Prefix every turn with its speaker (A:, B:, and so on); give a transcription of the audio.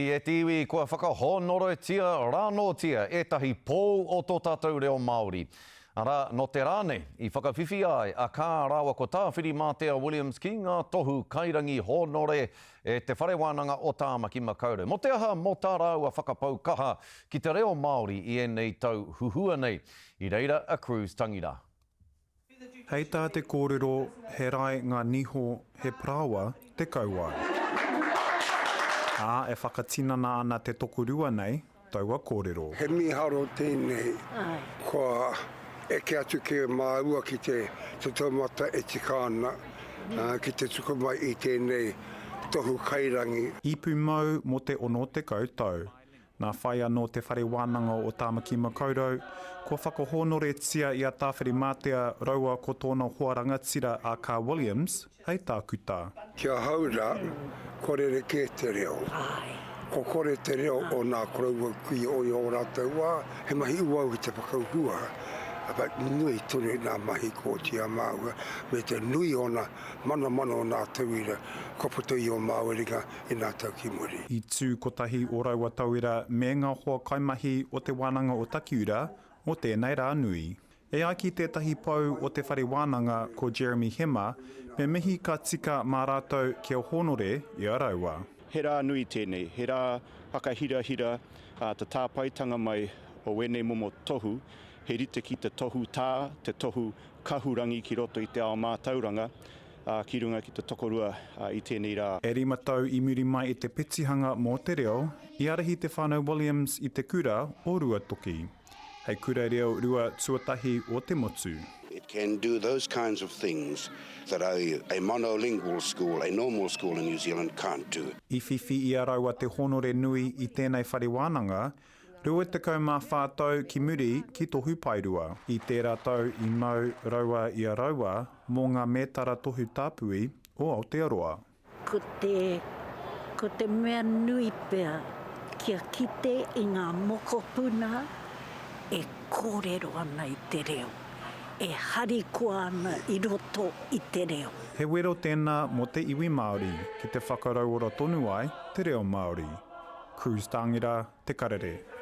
A: E te iwi, kua whakahōnoretia rānōtia ētahi pou o tō tātou reo Māori. Arā, nō te rā nei i whakawhiwhia ai a Kaa rāua ko Tāwhirimātea Williams ki ngā tohu kairangi hōnore e Te Whare Wānanga o Tāmaki Makaurau. Mō te aha mō tā rāua whakapau kaha ki te reo Māori i ēnei tau huhua nei. I reira a Cruz Tangira.
B: Hei tā te kōrero, he rae ngā niho, he parāoa te kauae. Ā, e whakatinana ana te tokorua nei taua kōrero.
C: He mīharo tēnei, kua eke atu kē māua ki te taumata e tika ana ki te tuku mai i tēnei tohu kairangi.
B: I pūmau mō te 60 tau. Nā whai anō Te Whare Wānanga o Tāmaki Makaurau, kua whakahōnoretia i a Tāwhirimātea raua ko tōna hoa rangatira a Kaa Williams hei tākuta.
C: Ki ahau rā, kua rerekē te reo. Kua kore te reo o nā koroua kui o i ō rātou wā, he mahi uaua ki te whakahua, but nui tonu nā mahi kōti a māua, me te nui o nā manomano o nā tauira kua puta i ō māua ringa i ngā tau ki muri.
B: I tū kotahi o raua tauira me ngā hoa kaimahi o Te Wānanga o Takiura mō tēnei rā nui. E ai ki tētahi pou o te whare wānanga ko Jeremy Hema, me mihi ka tika mā rātou kia hōnore i a raua.
D: He rā nui tēnei, he rā whakahirahira te tāpaetanga mai o ēnei momo tohu, he rite ki te tohu tā, te tohu kahurangi ki roto i te ao mātauranga, ā, ki runga ki te tokorua i tēnei rā.
B: E rima tau i muri mai i te petihanga mō te reo, i ārahi te whānau Williams i te kura o Ruatoki, hei kura reo rua tuatahi o te motu.
E: It can do those kinds of things that a a monolingual school, a normal school in New Zealand can't do.
B: I whiwhi i a raua te hōnore nui i tēnei whare wānanga, 24 tau ki muri ki Tohu Paerua. I tērā tau i mau raua i a raua mō ngā mētara tohu tāpui o Aotearoa.
F: Ko te, ko te mea nui pea kia kite i ngā mokopuna e kōrero ana i te reo, e harikoa ana i roto i te reo.
B: He wero tēnā mō te iwi Māori ki te whakarauora tonu ai te reo Māori. Cruz Tāngira, Te Karere.